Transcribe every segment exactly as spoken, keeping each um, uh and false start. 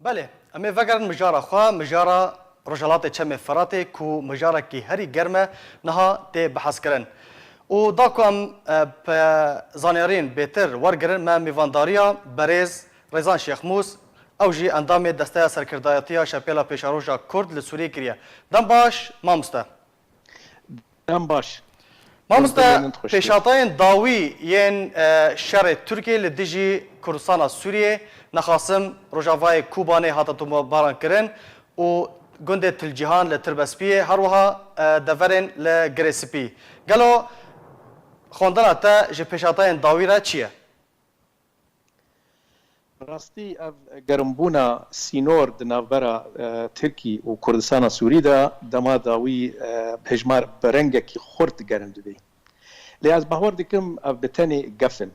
Belê, em ê vegerin mijara xwe, mijara Rojhelatê Çemê Firatê ku mijarekî herî germ e, niha tê bihezkirin. Û da ku em, e, pe-, zanyariyên bêtir wergirin, me mêvandariya berêz Rêzan Şêxmûs, ew jî endamê Desteya Serkirdayetiya Şepêla Pêşeroja Kurd li Sûriyê kiriye. Dem baş, mamoste. Dem baş. Mamoste, pêşatayên dawî yên, e, şerê Tirkiyê li dijî Kurdistana Sûriyê, nexasim Rojavayê Kobanê hate tomabaran kirin û gundê Til Cîhan li Tirbespiyê, her wiha, e, deverên li Girê Spî. Gelo xwendina te ji pêşatayên dawî re çi ye? Bi rastî ev germbûna sînor di navbera, e, Tirkî û Kurdistana Sûrî de dema dawî, e, hejmar bi rengekî xurt germ dibê. Lê ez bawer dikim ev bi tenê gef in.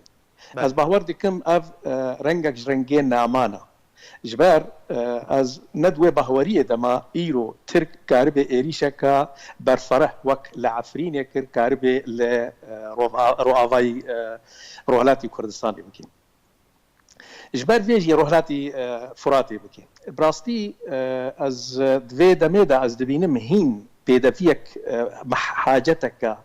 Belê. Ez bawer dikim ev, e, rengek ji rengê naman e. Ji ber, e, ez ne di wê baweriyê de me îro Tirk karibe êrîşeke berfereh wek li Efrînê kir, karibe li, e, Rova-, Roavayî, e, Rojhilatî Kurdistanê bike. Ji ber vê jî Rojhilatî, e, Furatê bike. Bi rastî, e, ez di vê demê de ez dibînim hîn pêdeviyek, e, meh-, haceteke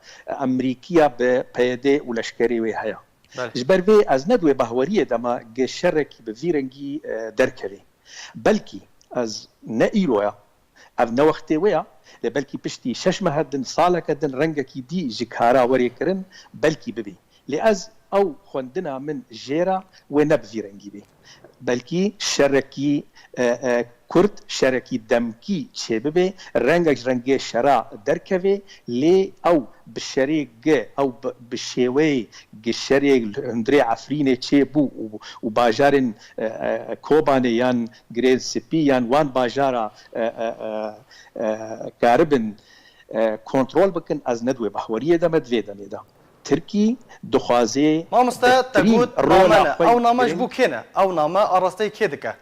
Emerîkiya bi P Y D û leşkerê wê heye. Belê. Ji ber vê ez ne di wê bahweriyê de me gi şerekî bi vî rengî, e, derkevê. Belkî ez ne îro ya, ev ne wextê wê ya, lê belkî piştî şeş mehe din, saleke din rengekî dî ji kara werê kirin, belkî bibî. Lê ez ew xwendina min jê re wê ne bi vî rengî bê. Belkî şerekî, e, e, kurt, şerekî demkî çêbibe, rengek ji rengê şera derkeve, lê ew bi şerê gi, ew bi, bi şêweyê gi şerê li hundirê Efrînê çêbû û, û bajarên, e, e, Kobanê yan Girê Spî yan wan bajara, e, e, e, e, karibin, e, kontrol bikin, ez ne di wê bahweriyê de me di vê demê de. Tirkî dixwaze Mamoste, te bêhtirîn got rola name ne. xwe Ew name ji kirin. Bo kê ne? Ew name arasteyî kê dike?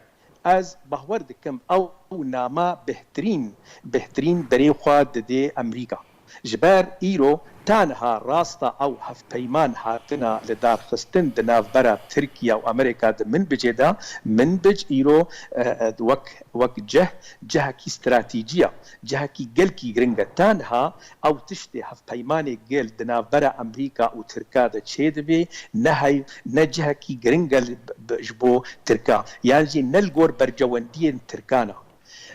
Ez bawer dikim ew name bêhtirîn, bêhtirîn berê xwe didê Emerîka. Ji ber îro ta niha rasta ew hevpeyman hatina li dar xistin di navbera Tirkiye û Amerîka de min bicê de, min bic îro, e, e, wek, wek cih, cihekî stratîcî ye, cihekî gelkî giring e. Ta niha ew tiştê hevpeymanê gel di navbera Amerîka û Tirka de çêdibê, ne hey, ne cihekî giring e li, b-, ji bo Tirka, yan jî ne li gor bercewendiyên Tirkan e.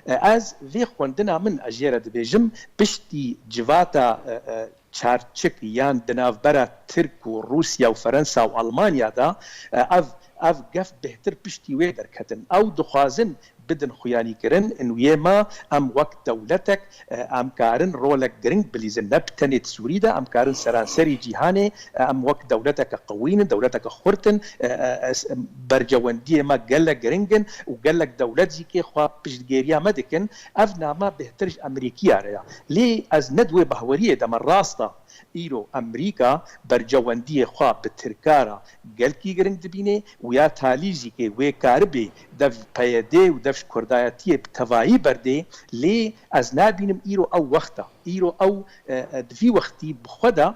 E, ez vê xwendina min, ez jê re dibêjim, piştî civata, e, e, çarçik yan di navbera Tirk û Rûsya û Ferensa û Almanya de, e, ev, ev gef bêhtir piştî wê derketin. Ew dixwazin bidin xuyanîkirin, in wiyê me em wek dewletek, e, em karin rolek giring bilîzin, ne bi tenê di Sûrî de, em karin seranserî cîhanê, e, em wek dewleteke qewîn in, dewleteke xurt in, e, e, e, bercewendiyê me gelek giring in û gelek dewlet jî kê xwe piştgêriya me dikin. Ev name bêhtir ji Amerîkiya re ya. Lê ez ne di wê bahweriyê de me, rast e. Îro Amerîka bercewendiyê xwe bi Tirka re gelkî giring dibîne û ya talî jî kê wê karibê dev P Y D û dev ji Kurdayetiyê bi tevayî berdê, lê ez nabînim îro ew wext e. Îro ew, e, e, di vî wextî bi xwe de,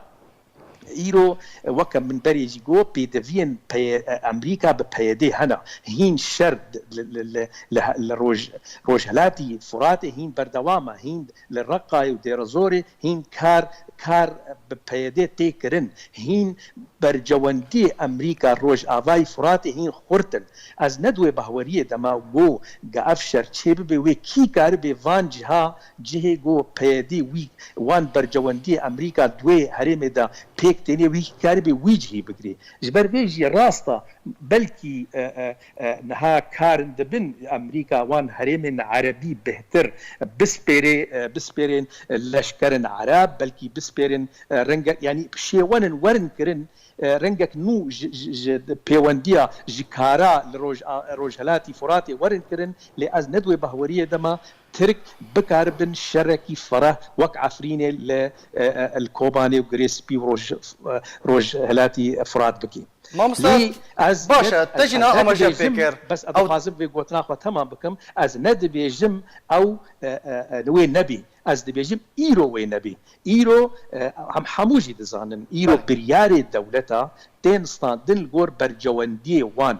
îro, e, weke min berê jî got, pêdiviyên P Y, e, Amerîka bi P Y D hene. Hîn şer li, li, li, li, li roj-, rojhilatî Furatê hîn berdewam e, hîn li Reqayê û Dêrezorê hîn kar, kar bi P Y D tê kirin, hîn bercewendiyê Amerîka Rojavayî Firatê hîn xurt in. Ez ne di wê bahweriyê de me got, ga ev şer çêbibe, wê kî karibê van ciha, cihê got P Y D wî, wan bercewendiyê Amerîka di wê herêmê de pêk tênê, wî kî karibê wî cihî bigirê. Ji ber vê jî rast e, belkî, e, e, e, niha karin dibin Amerîka wan herêmên erebî bêhtir bispêrê, e, bispêrên leşkerin ereb, belkî bispêrin, e, renge-, yanî şêwenin werin kirin, e, rengek nû ji, ji, ji pêwendiya ji kara li roj-, a, rojhelatî Furatê werin kirin, lê ez ne di wê bahweriyê de me Tirk bikaribin şerekî fereh wek Efrînê li, e, e, li Kobanê û Girê Spî û roj-, e, rojhelatî Furat bikî. Mamosta, lê ez baş e, ne-, te jî ez niha amaje nedibêjim, pê kir. Bes ez Ew dixwazim vê gotina xwe temam bikim. Ez nedibêjim ew, e, e, e, wê nebî. Ez dibêjim îro wê nebî. Îro, e, em hemû jî dizanin. Îro Belê. Biryarê dewleta tên standin li gor bercewendiyê wan.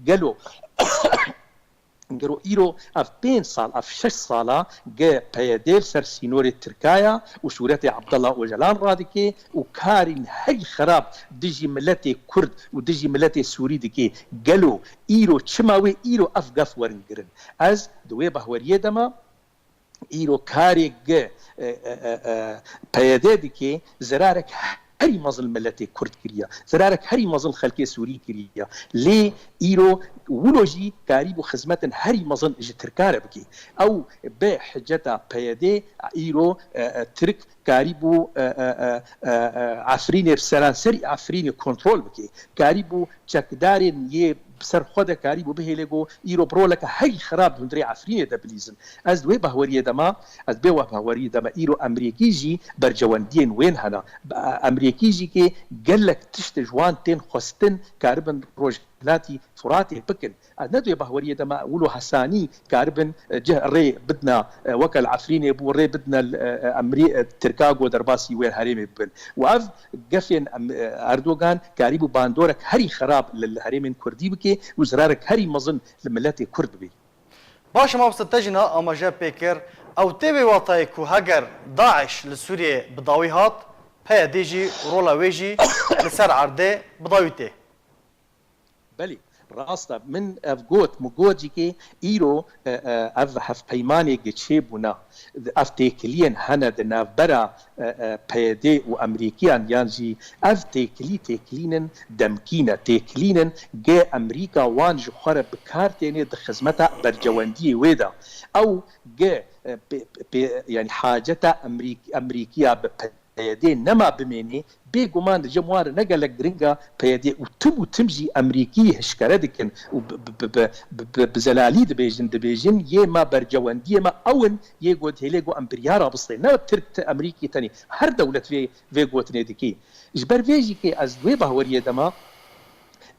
Gelo Gero îro ev pênc sal, ev şeş sala ge P Y D li ser sînorê Tirkaya û sûretê Abdullah Ocalan radike û karên herî xirab dijî miletê Kurd û dijî miletê Sûrî dike. Gelo îro çima wê îro ev gef werin kirin? Ez di wê bahweriyê de me. Îro karê ge, e, e, e, e, P Y D dike, zerarek herî mezin miletê Kurd kiriye. Zerarek herî mezin xelkê Sûrî kiriye. Lê îro wilo jî karîbû xizmetin herî mezin ji Tirka re bike. Ew bi hiceta P Y D îro, e, e, Tirk karîbû, e, e, e, e, e, Efrînê, seranserî Efrînê kontrol bike. Karîbû çekdarên yê bi ser xwe de karîbû bihêle ku îro bi roleke herî xirab di hundirê Efrînê de bilîzin. Ez di wê bahweriyê de me, ez bê wê bahweriyê de me îro Emrîkî jî bercewendiyên wên hene. Emrîkî jî kê gelek tişt ji wan tên xwestin karibin Rojhilatî Furatê bikin. Ez ne di wê bahweriyê de me wilo hesanî karibin, e, cih rê bidna, e, weke li Efrînê bû, rê bidna, e, e, Emrî-, e, Tirka ku derbasî wê herêmê bibin. Û ev gefên em-, e, Erdogan karîbû bandorek herî xirab li, li herêmên Kurdî bike û zirarek herî mezin li miletê Kurd bibê. Baş e, mamoste, te jî niha amaje pê kir. Ew tê wê watayê ku heger DAIŞ li Sûriyê bi dawî hat, P Y D jî rola wê jî li ser erdê bi dawî tê. Belê, rast e. Min ev got, min got jî kê îro, e, e, ev hevpeymanê gi çêbûna, ev têkiliyên hene di navbera, e, e, P Y D û Emerîkiyan, yan jî ev têkilî têkilînin demkî ne, têkilînin ge Emerîka wan ji xwe re bi kar tênê di xizmeta bercewendiyê wê de. Ew ge, e, pê, pê, yanî haceta Emerîk-, Emerîkiya bi P Y D nema bimênê, bêguman li cem wan re ne gelek giring e P Y D û tim û tim jî Emerîkî hişkere dikin û bi, bi, bi, bi, bi, bi, bi zelalî dibêjin, dibêjin yê me bercewendiyê me ew in, yê ku dihêlê ku em biryara bistê. Ne Tirk, te-, Emerîkî tenê, her dewlet vê, vê gotinê dikî. Ji ber vê jî kê ez di wê bahweriyê de me,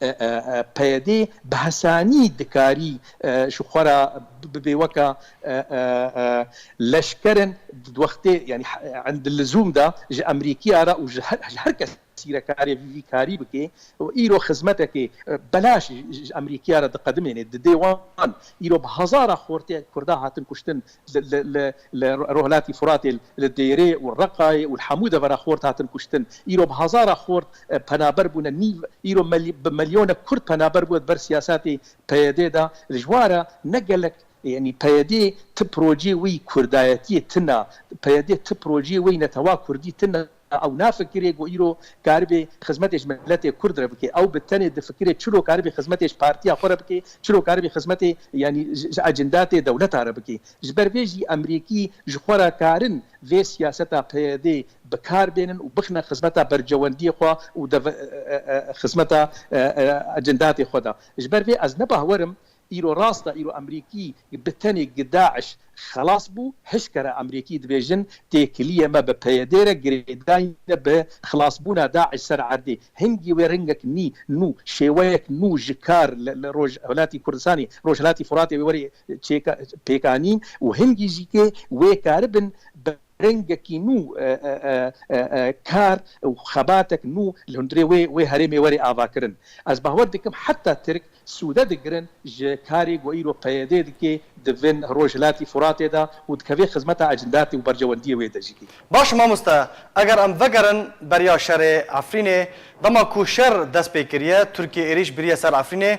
e, e, e, P Y D bi hesanî dikarî, e, ji xwe re bi-, bibê weke, e, e, e, leşkerin di wextê, yanî, he-, end lizûm de ji Emerîkiya re û ji her, ji her kesî re karê vî, vî karî bike û îro xizmetekê, e, belaş ji, ji Emerîkiya re diqedimêne, didê wan. Îro bi hezara xortê Kurda hatin kuştin li, li, li, li Rohilatî Furatê, li Dêrê û Reqayê û li hemû devera xort hatin kuştin. Îro bi hezara xort, e, penaber bûne, nîv, îro mely-, bi milyonek Kurd penaber bû ber siyasatê P Y D de. Ji wan re ne gelek, yanî P Y D ti projê wî Kurdayetiyê tine, P Y D ti projê wî netewa Kurdî tine. Ew nafikirê ku îro karibê xizmetê ji miletê Kurd re bike. Ew bi tenê difikirê çilo karibê xizmetê ji partiya xwe re bike, çilo karibê xizmetê, yanî ji, ji ecindatê dewleta re bike. Ji ber vê jî Emerîkî ji xwe re karin vê siyaseta P Y D bi kar bênin û bixine xizmeta bercewendiyê xwe û deve-, e, e, e, xizmeta, e, e, ecindatê xwe de. Ji ber vê ez ne bahwer im, îro rast e, îro Emerîkî bi tenê gi DAIŞ xelas bû, hişkere Emerîkî dibêjin, têkiliyê me bi P Y D re girêdayî ne bi xilasbûna DAIŞ ser erdê. Hingî wê rengek nî, nû, şêweyek nû ji kar li, li Rojhilatî Kurdistanê, Rojhilatî Furatê wê were çêka-, pêkanîn û hingî jî kê wê karibin bi rengekî nû, e, e, e, e, e, kar û xebatek nû li hundirê wê, wê herêmê were avakirin. Ez bawer dikim heta Tirk sûde digirin ji karê ku îro P Y D dike di vin Rojhilatî Furatê de û dikeve xizmeta ecindatê û bercewendiyê wê de jî. Baş e mamoste, eger em vegerin beriya şerê Efrînê, dema ku şer dest pê kiriye, Tirkiye êrîş biriye ser Efrînê,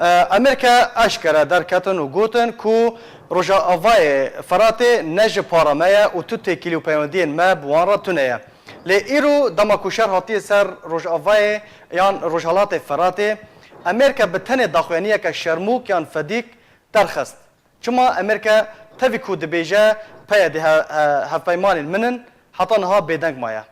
e, Amerîka eşkere derketin û gotin ku Rojavayê Feratê ne ji para me ye û tu têkilî û peywendiyên me bi wan re tune ye. Lê îro dema ku şer hatiye ser Rojavayê yan Rojhilatê Feratê, Amerîka bi tenê daxuyaniyeke şermûk yan fedîk derxist. Çima Amerîka tevî ku dibêje P Y D he-, he-, hevpeymanên min in, heta niha bêdeng maye?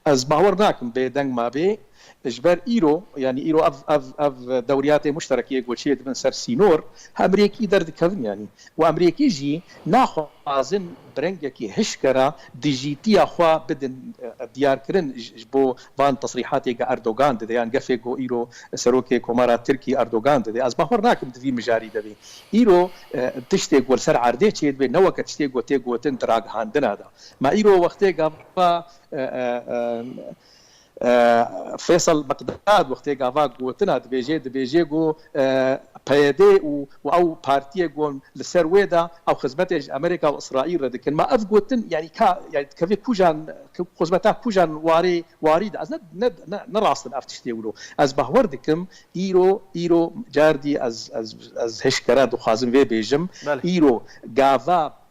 Ez bawer nakim bêdeng mabê. Ji ber îro, yanî îro ev, ev, ev dewriyatê muşterekê ku çê dibin ser sînor, Emerîkî derdikevin yanî. Û Emerîkî jî naxwazin bi rengekî hişkera dijîtiya xwe bidin, e, diyarkirin ji, ji bo van tesrîhatê ge Erdogan dide, yan gefê ku îro serokê Komara Tirkî Erdogan dide. Ez bawer nakim di vî mijarî de bê. Îro, e, tiştê ku li ser erdê çêdibe, ne weke tiştê ku tê gotin di ragihandina de. Ma îro wextê gava, e, e, e, Feysel Meqdad wextê gava gotina dibêjê, dibêjê ku P Y D û, û ew partiyê ku li ser wê de ew xizmetê ji Amerîka û Îsraîl re dikin. Ma ev gotin, yanî ka, yanî dikeve kujan, xizmeta kujan warê, warî de. Ez ne, ne, ne, ne rast in ev tiştê wilo. Ez bawer dikim, îro, îro cardî ez, ez, ez hişkere dixwazim vê bêjim. Belê. Îro gava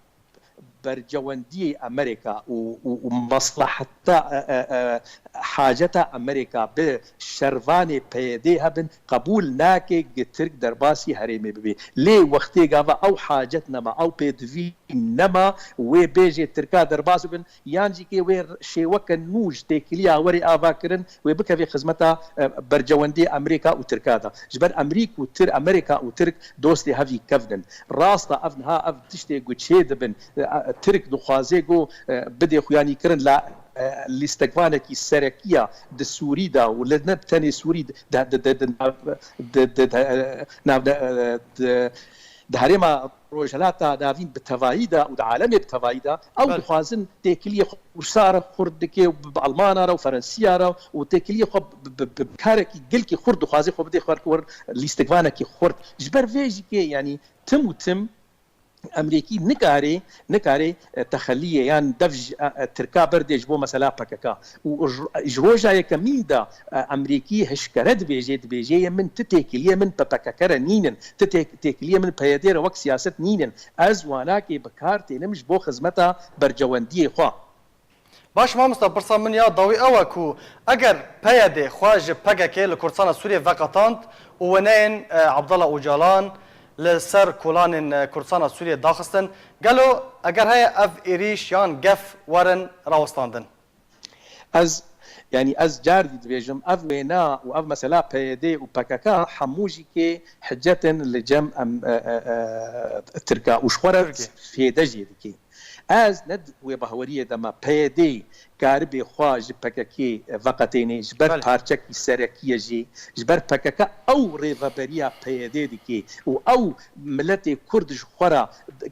bercewendiyê Amerîka û, û, û meslaheta, e, e, e, haceta Amerîka bi şervanê P Y D hebin, qebûl nake gi Tirk derbasî herêmê bibe. Lê wextê gava ew hacet nema, ew pêdivî nema, wê bêjê Tirka derbas bibin, yan jî kê wê şêweke nû ji têkiliya werê ava kirin, wê bikeve xizmeta, e, bercewendiyê Amerîka û Tirka de. Ji ber Amerîk û Tir-, Amerîka û Tirk dostê hevî kevn in. Rast e, ev niha ev tiştê ku çê dibin, e, e, Tirk dixwaze ku, e, bidê xuyanîkirin la, e, lîstikvanekî serekiya di Sûrî de û li ne tenê Sûrî de, de, de, de, de, de, de, nav-, de, e, de, di herêma Rojhilata Navîn bi tevayî de û di alemê bi tevayî de, ew Belê. dixwazin têkiliyê xwe û sar xurt dike û bi, bi Almana re û Ferensiya re û têkiliyê xwe bi, bi, bi, bi karekî gelkî xurt dixwaze xwe bidê xwe, xwe lîstikvanekî xurt. Ji ber vê jî kê, yanî tim û tim Amerîkî nikare, nikare, e, texeliyê yan dev ji, e, e, Tirka berdê ji bo mesela P K K. Û ji, ji roja yekemîn de, e, Amerîkî hişkere dibêje, dibêje yê min ti têkiliyê min P P K K re nînin, ti tê-, têkiliyê min P Y D re wek siyaset nînin. Ez wanakê bi kar tênim ji bo xizmeta bercewendiyê xwe. Baş mamosta, pirsa min ya dawî ew e ku eger P Y D xwe ji P K K li Kurdistana Sûriyê veqetand û weneyên, e, Abdullah Ocalan li ser kolanên, e, Kurdistana Sûriyê daxistin, gelo eger heye ev êrîş yan gef werin rawestandin? Ez, yanî ez cardî dibêjim, ev wêna û ev mesela P Y D û P K K hemû jî kê hicet in li cem em, e, e, e, Tirka û ji xwe re Tirkê. fêde jê dike. Ez ne di wê bahweriyê de me P Y D karibê xwe ji P K K veqetênê, ji ber Belê. parçekî serekî ye jê, ji ber P K K ew rêveberiya P Y D dike û ew miletê Kurd ji xwe re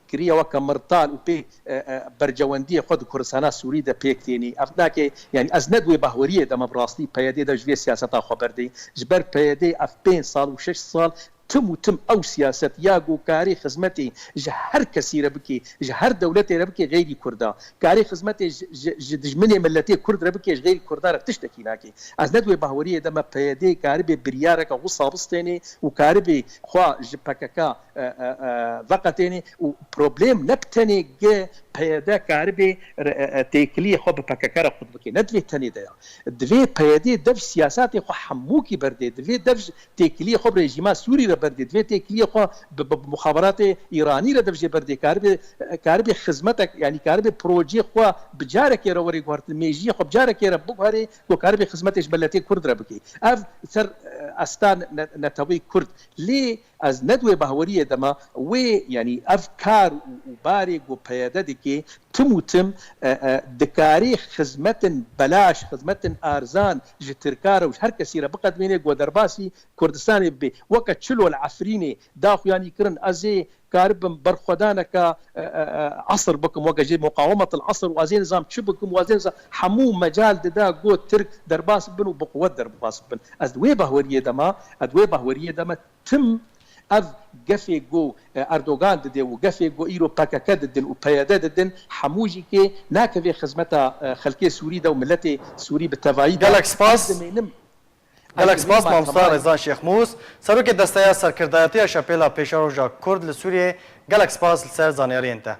kiriye weke mirtal û pê, e, e, bercewendiyê xwe di Kurdistana Sûrî de pêk tênê. Ev nake, yanî ez ne di wê bahweriyê de me bi rastî P Y D de ji vê siyaseta xwe berdê. Ji ber P Y D ev pênc sal û şeş sal tim û tim ew siyaset ya ku karê xizmetê ji her kesî re bike, ji her dewletê re bike, xeyrî Kurda. Karê xizmetê ji, ji, ji dijminê miletê Kurd re bike, ji xeyrî Kurda re tiştekî nake. Ez ne di wê bahweriyê de me P Y D karibê biryareke wisa bistênê û karibê xwe ji P K K, e, e, e, veqetênê û problem ne bi tenê gi P Y D karibê re, e, e, têkiliyê xwe bi P K K re qut bike. Ne di vê tenê de ya. Divê P Y D dev siyasatê xwe hemûkî berdê. Divê dev têkiliyê xwe bi rejîma Sûrî re berdê, divê têkiliyê xwe bi, bi, bi muxaberatê Îranî re dev jê berdê, karibê, karibê xizmetek, yanî karibê projeyê xwe bi carekê re werê guhertin, mêjiyê xwe bi carekê re biguherê, ku karibê xizmetê ji miletê Kurd re bikê. Ev ser, e, asta ne-, neteweyî Kurd. Lê ez ne di wê bahweriyê de me, wê, yanî ev kar û, û barê ku P Y D dike, tim û tim, e, e, dikarê xizmetin belaş, xizmetin arzan ji Tirka re û ji her kesî re biqedmêne, ku derbasî Kurdistanê bibe. Weke çilo li Efrînê daxuyanî kirin, ez ê karibim berxwedaneke, e, e, e, esr bikim, weke jê muqawemetil esr û ez ê nizam çi bikim û ez ê nizam, hemû mecal dida got Tirk derbas bibin û bi quwet derbas bibin. Ez di wê bahweriyê de me, ez di wê bahweriyê de me tim ev gefê ku, e, Erdogan didê û gefê ku îro P K K didin û P Y D didin, hemû jî kê nakevê xizmeta, e, xelkê Sûrî de û miletê Sûrî bi tevayî de. Gelek spas. Ez dimênim, Gelek ez spas dimênim mamosta Rêzan Şêxmûs, serokê Desteya Serkirdayetiya Şepêla Pêşeroja Kurd li Sûriyê. Gelek spas li ser zanyariyên te.